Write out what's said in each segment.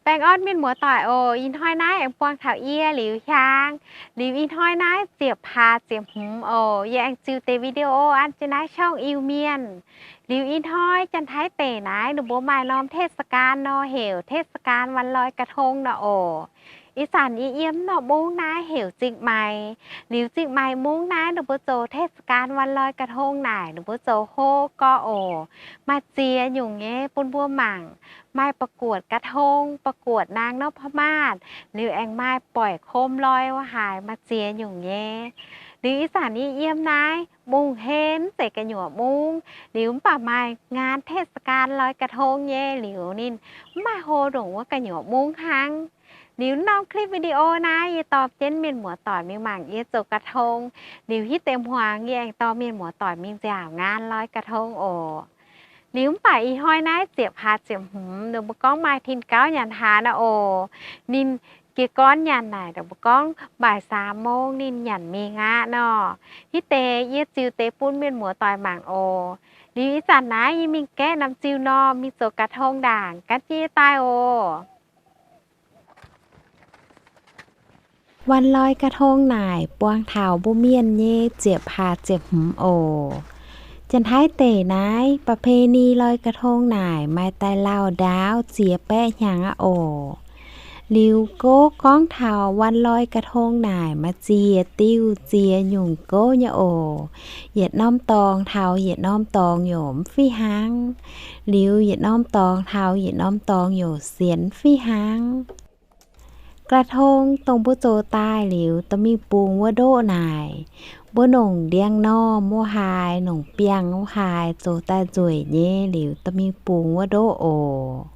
Baengh orn mienh muoz-doic oc. Ih hnoi naaiv aengx buangh taux yie Liuz Hiaang. Liuz ih hnoi naaiv ziepc paax ziepc hmz oc. Yie aengx ziux deix video an jienv naaiv ช่อง Iu-Mienh. Liuz ih hnoi Janx-Taiv deic naaiv ninh mbuo maaih norm เทศกาล nor, heuc เทศกาลวันลอยกระทง nor oc. Ih zanc yie yiem norm mungv naaiv heuc Zingh Maix. Liuz Zingh Maix mungv naaiv ninh mbuo zoux เทศกาลวันลอยกระทง naaic ninh mbuo zoux hlo gorx oc. Maaih ziex nyungc nyei bun mbuo mangc. Maaih ประกวดกระทง, ประกวดนางนพมาศ, liuz aengx maaih ปล่อยโคมลอย wuov haaix, maaih ziex nyungc nyei. Liuz ih zanc yie yiem naaiv mbungh henv zeiz gu'nyuoz mungv, liuz mv baac maaih งานเทศกาลลอยกระทง nyei, liuz ninh mv maaih hlo ndongc wuov gu'nyuoz mungv hnangv. Liuz norm คลิปวิดีโอ naaiv yie dorh jienv mienh muoz-doic mingh mangc yie zoux กระทง. Liuz hitv deix hmuangx yie aengx dorh mienh muoz-doic mingh nziaauc งานลอยกระทง oc. Liuz mv baac ih hnoi naaiv ziepc paax ziepc hmz, ninh mbuo gorngv maaih tin gauv nyanc haaix nor oc. Ninh jiez gorn nyanc naaic, ninh mbuo gorngv บ่ายสามโมง ninh nyanc mingh aqv nor. Hitv deix yie ziux deix bun mienh muoz-doic mangc oc. Liuz ih zanc naaiv yie mingh gaeqv norm ziuh normh mingh zoux กระทง ndaangc, gan jienv yie daaih oc. วันลอยกระทง naaic buangh taux mbuo mienh nyei ziepc paax ziepc hmz oc. Janx-Taiv deic naaiv ประเพณีลอยกระทง naaic maaih daaih lauh ndaauv ziex baeqv hnyangx aqv oc. Liuz gouv gorngv taux วันลอยกระทง naaic maaih ziex diuh ziex nyungc gouv nyei oc. Yietc norm dorngx taux yietc norm dorngx yaac mv fih hnangv. Liuz yietc norm dorngx taux yietc norm dorngx yaac sienx mv fih hnangv. กระทง dongh mbuo zoux daaih liuz dorh mingh bungx wuov ndoqv naaic, mbuo nongc ndiangx-normh wuov haaix, nongc biangh wuov haaix zoux daaih nzueic nyei liuz dorh mingh bungx wuov ndoqv oc.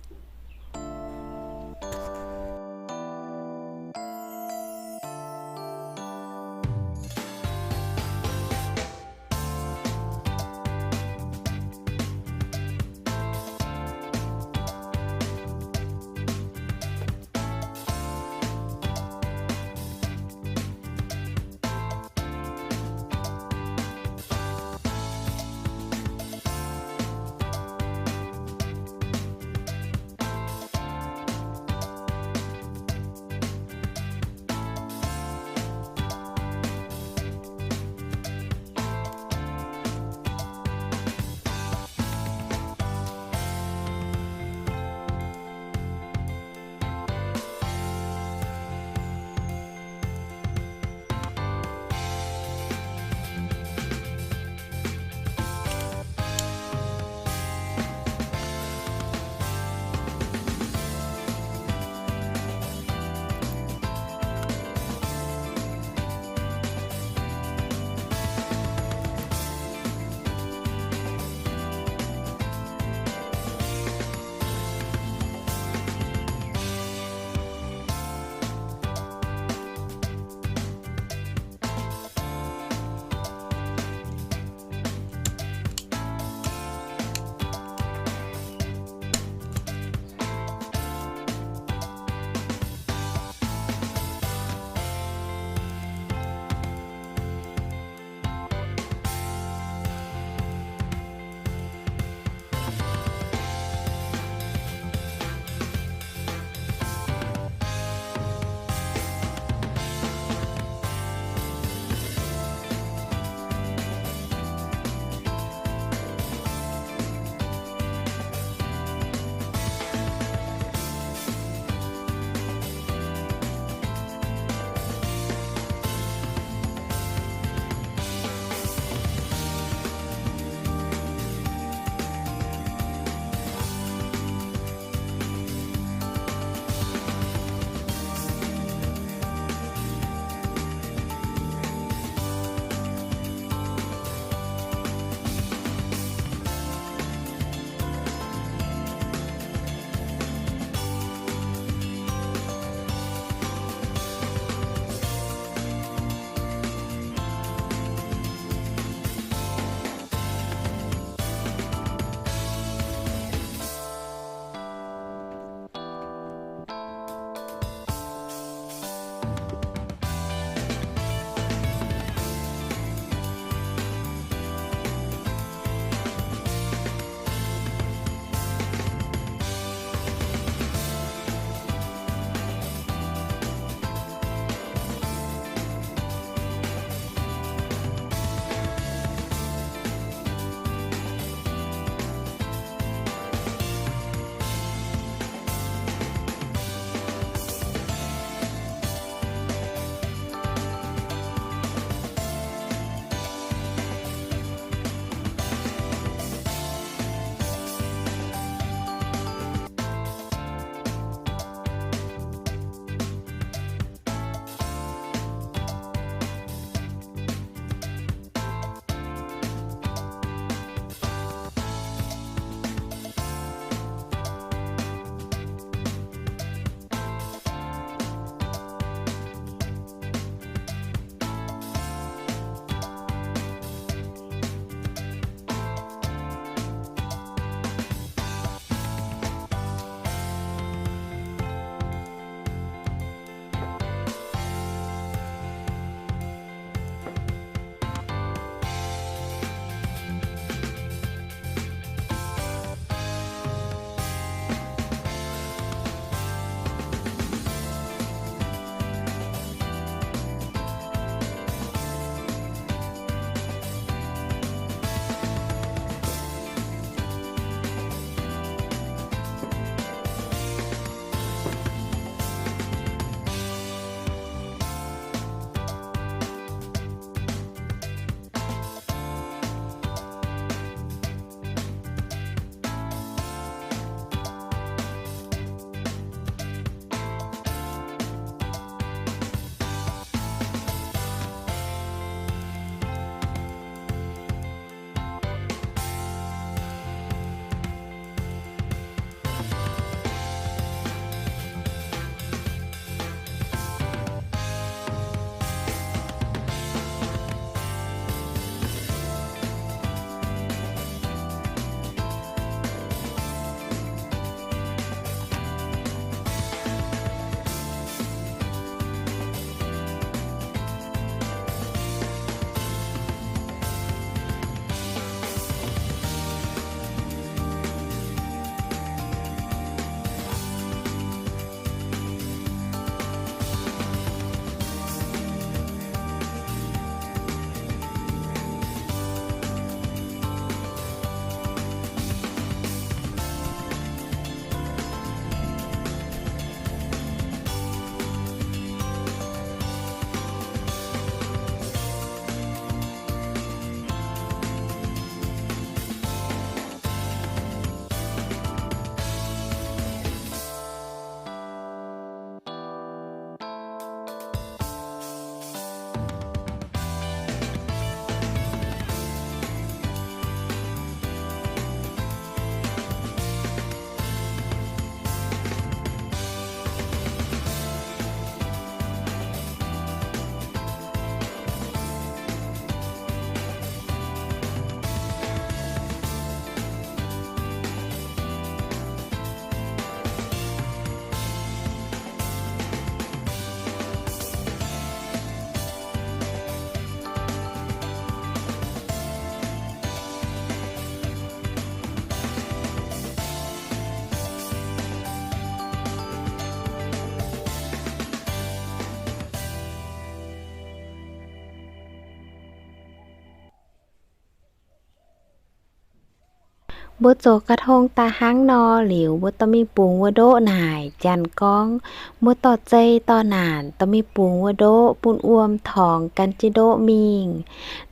Mbuo zoux กระทง daaih hnangv nor liuz, mbuo dorh mingh bungx wuov ndoqv naaic. Janx gorngv, mbuo dorh zei dorh naanc dorh mingh bungx wuov ndoqv, bun wuom torngx gan jienv ndoqv mingh.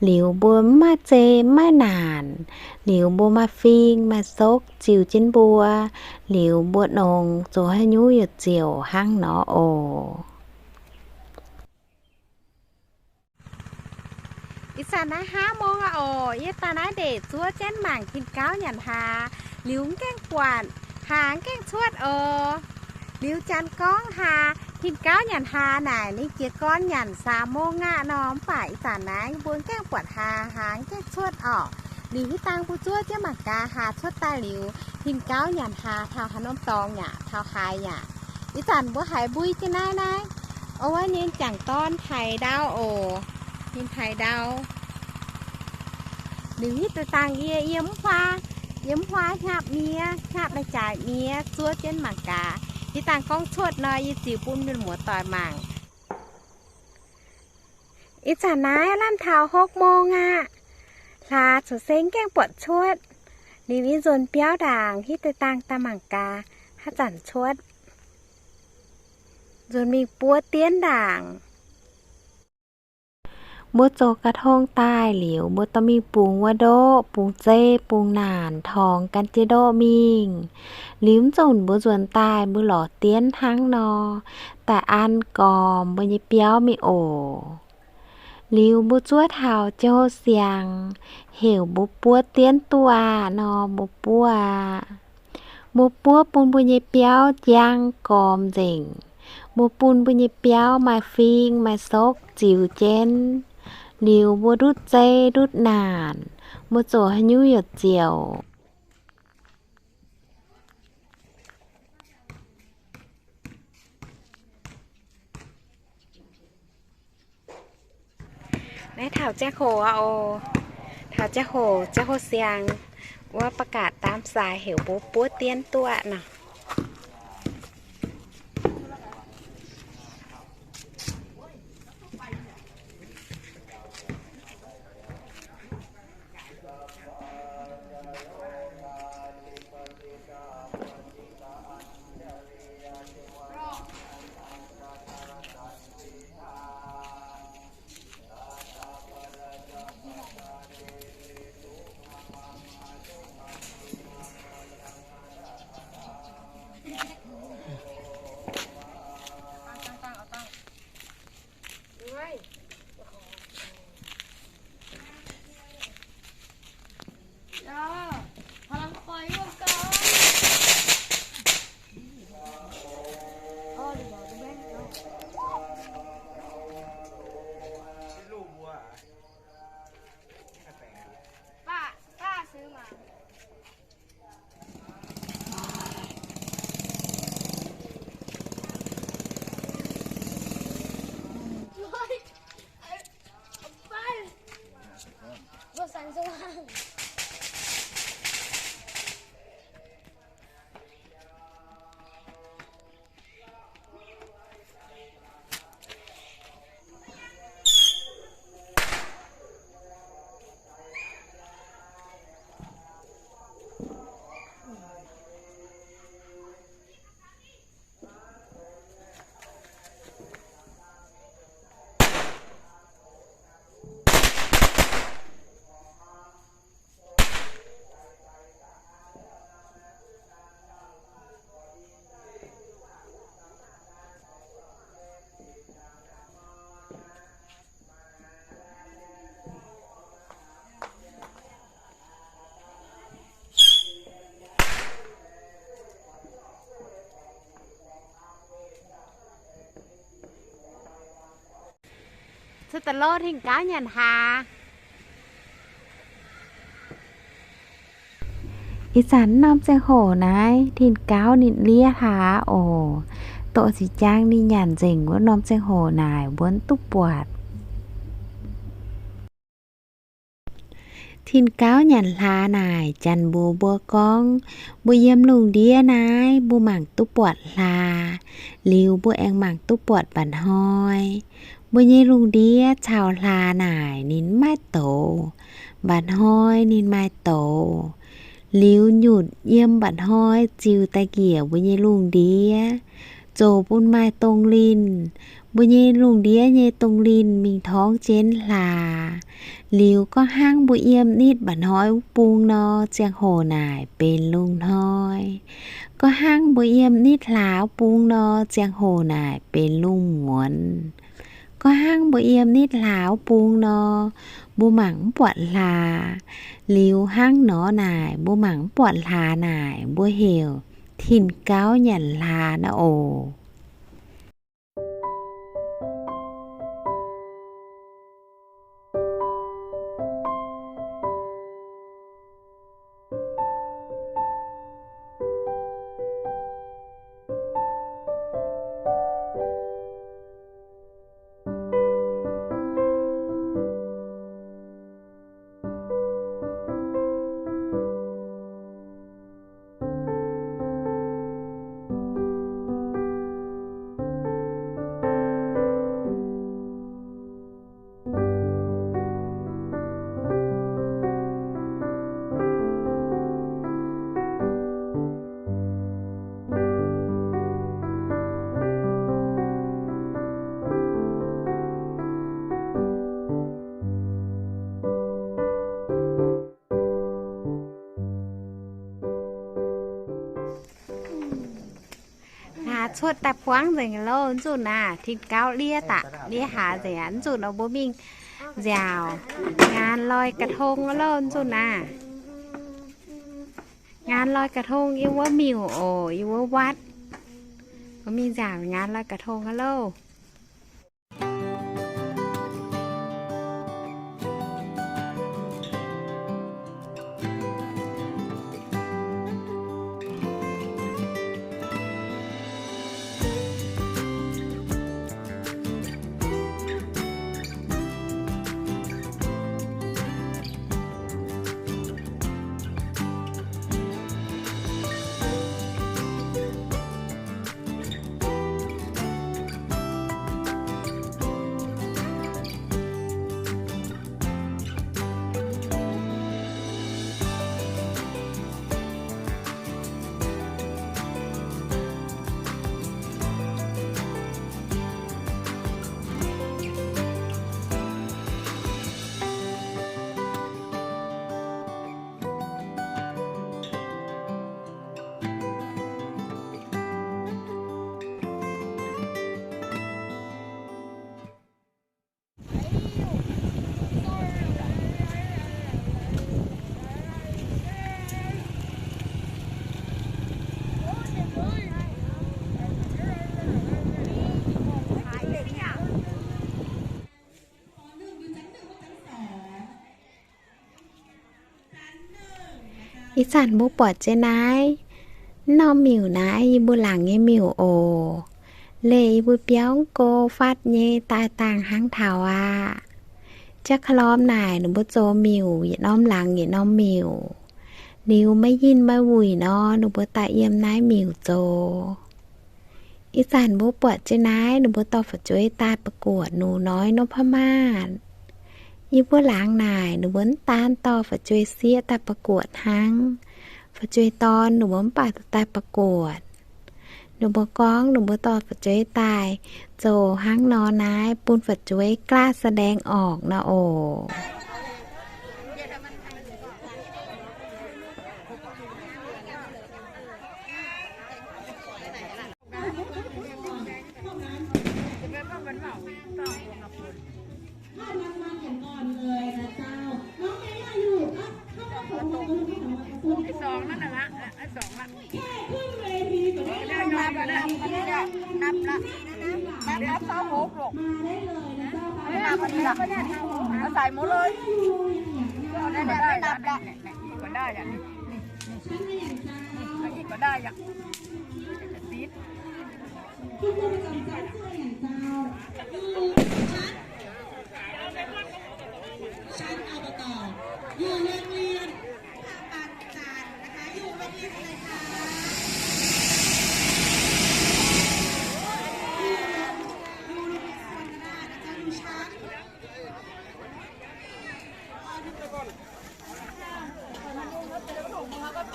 Liuz mbuo mv maaih zei mv maaih naanc, liuz mbuo maaih fing maaih sokv ziux jienv mbuo, liuz mbuo nongx zoux haaix nyungc yaac ziouc hnangv nor oc. Ih zanc naaiv hlaav mong aqv oc. Yie daaih naaiv ndeic zuov jienv mangc tin-gauv nyanc hlaax, liuz mv gaengh buatc, hlaax mv gaengh cuotv oc. Liuz janx gorngv hlaax, tin-gauv nyanc hlaax naaic ninh jiez gorn nyanc saam mong aqv nor. Mv baac ih zanc naaiv mbuo mv gaengh buatc hlaax, hlaax mv gaengh cuotv oc. Liuz hitv dangh mbuo zuov jienv mangc gaax hlaax cuotv daaih liuz, tin-gauv nyanc hlaax taux haaix norm dorngx aqv, taux haaix aqv. Ih zanc mbuo haiz mbui jienv naaiv naaiv, o wuov ninh jangc dorn haiz ndau oc. Ninh haiz ndau. Liuz hitv deix dangh yie, yie mv huaav, yie mv huaav hnyapv miev, hnyapv lai-jaaix miev, zuov jienv mangc gaax. Hitv dangh gorngv cuotv nor, yie ziux bun mienh muoz-doic mangc. Ih zanc naaiv lamh taux hopv mong aqv. Hlaax cuotv se mv gaengh buatc cuotv. Liuz yie nzuonx biauv ndaangc hitv deix dangh daaih mangc gaax haaix zanc cuotv. Nzuonx mingh buov dienv ndaangc. Mbuo zoux กระทง daaih liuz, mbuo dorh mingh bungx wuov ndoqv, bungx zei bungx naanc torngx gan jienv ndoqv mingh. Liuz mv zunc mbuo nzuonx daaih mbuo lorz dienv hnangv nor, daaih an gormx mbuo nyei biauv mingh oc. Liuz mbuo zuov taux jauv-siangx, heuc mbuo buov dienv duqv aqv nor, mbuo buov aqv. Mbuo buov bun mbuo nyei biauv njang gormx nzengc. Mbuo bun mbuo nyei biauv maaih fing maaih sokv ziux jienv. Liuz mbuo ndutv zei ndutv naanc, mbuo zoux haaix nyungc yaac ziouc. Naaiv taux ziangh hoc aqv oc. Taux ziangh hoc, ziangh hoc siang wuov ประกาศตามสาย heuc mbuo buov dienv duqv nor. Cuotv daaih lorz tin-gauv nyanc hlaax. Ih zanc norm ziangh hoc naaiv tin-gauv ninh liev hlaax oc. Doqc ziqc jaang ninh nyanc nzengc wuov norm ziangh hoc naaic mbuo mv duqv buatc. Tin-gauv nyanc hlaax naaic, janx-mbuox mbuo gorngv, mbuo yiem lungh ndiev naaiv mbuo mangc duqv buatc hlaax, liuz mbuo aengx mangc duqv buatc mba'hnoi. Mbuo nyei lungh ndiev caux hlaax naaic ninh mv maaih douz, mba'hnoi ninh maaih douz. Liuz nyutc yiem mba'hnoi ziux daaih njiec mbuo nyei lungh ndiev, zoux bun maaih dongh linh. Mbuo nyei lungh ndiev nyei dongh linh mingh torngv jienv hlaax. Liuz gorngv hnangv mbuo yiem nitv mba'hnoi wuov bung nor, ziangh hoc naaic benx lungh hnoi. Gorngv hnangv mbuo yiem nitv hlaax wuov bung nor, ziangh hoc naaic benx lungh muonz. Gorngv hnangv mbuo yiem nitv hlaax wuov bung nor, mbuo mangc mv buatc hlaax. Liuz hnangv nor naaic, mbuo mangc mv buatc hlaax naaic, mbuo heuc tin-gauv nyanc hlaax naaiv oc. Hlaax cuotv daaih buangv nzengc loh, nzunc naaic tin-gauv liev daaih, liev hlaax nzengc aqv. Nzunc nor mbuo mingh nziaauc ngaanc loi ga'tong loh, nzunc naaic. Ngaanc loi ga'tong yiem wuov miuc oc, yiem wuov วัด. Mbuo mingh nziaauc ngaanc loi ga'tong loh. Ih zanc mbuo buatc jienv naaiv norm miuc naaiv, yie mbuo laangz nyei miuc oc. Leih yie mbuo biauv go fatv nyei daaih dangh hnangv taux aqv. Jaav ka'lorm naaic ninh mbuo zoux miuc yietc norm laangz yietc norm miuc. Liuz maiv yinh maiv wuic nor, ninh mbuo daaih yiem naaiv miuc zoux. Ih zanc mbuo buatc jienv naaiv ninh mbuo dorh fu'jueiv daaih ประกวด nux noi nor pa'maah. Yie mbuo laangz naaic ninh mbuo mv daan dorh fu'jueiv sieqv daaih ประกวด hnangv. Fu'jueiv dorn ninh mbuo mv baac daaih ประกวด. Ninh mbuo gorngv ninh mbuo dorh fu'jueiv daaih zoux hnangv nor naaiv bun fu'jueiv กล้าแสดงออก nor oc. Nạp lắm. Nạp lắm sáu hộp rồi. Nạp đi lắm. Nó xài mua lên. Cái này nó nạp lắm. Cái này có đai à? Cái này có đai à? Tít.ชั้น อบต. อยู่โรงเรียน อยู่โรงเรียนสุวรรณราชนะเจ้า อยู่ชั้น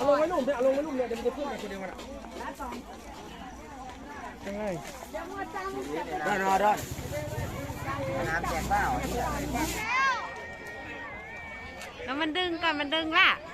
Lomh mv dungx, gorn mv dungx laqv.